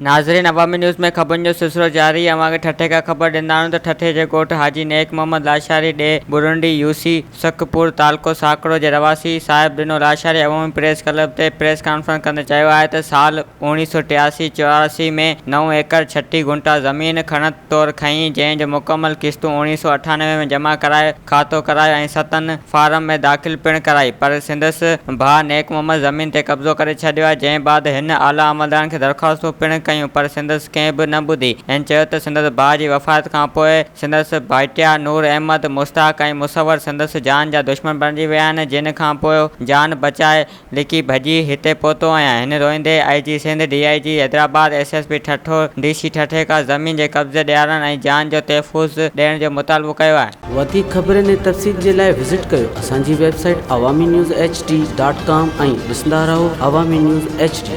ناظرين عوامي نيوز ۾ خبرن جو سلسلو جاري اوهان کي ٺٽي کان خبر ڏيندا آهيون ته ٺٽي جي ڳوٺ حاجي نيڪ محمد لاشاري ڏي ٻرنڊي يو سي سکپور تعلقو ساڪرو جي رهواسي صاحب ڏنو لاشاري عوامي پريس ڪلب تي پريس ڪانفرنس ڪندي چيو آهي ته سال اوڻيهه سو ٽياسي چوراسي ۾ نو ايڪڙ ڇٽيهه گهنٽا زمين کڻت طور کنئي جنهن جو مڪمل قسطون اوڻيهه سو اٺانوي ۾ جمع ڪرائي کاتو ڪرايو ۽ ستن فارم ۾ داخل پڻ ڪرائي پر سندس ڀاء نيڪ محمد زمين تي قبضو ڪري ڇڏيو آهي جنهن بعد هن اعليٰ عملدارن کي درخواستون پڻ ڪيون پر سندس ڪنهن به نه ٻڌي هن چيو ته سندس ڀاء جي وفات کانپوء سندس ڀائٽيا نور احمد، مشتاق ۽ مصور سندس جان جا دشمن بڻجي ويا آهن جن کانپوء جان بچائي لڪي ڀڄي هتي پهتو آهيان. هن روئيندي I G Sindh, D I G Hyderabad, S S P Thatta, D C ٺٽي کان زمين جي قبضي ڏيارڻ ۽ جان جو تحفظ ڏيڻ جو مطالبو ڪيو آهي. وڌيڪ خبرن ۽ تفصيل جي لاء وزٽ ڪيو اسان جي website Awami news H D dot com ۽ ڏسندا رهو عوامي نيوز ايڇ ڊي.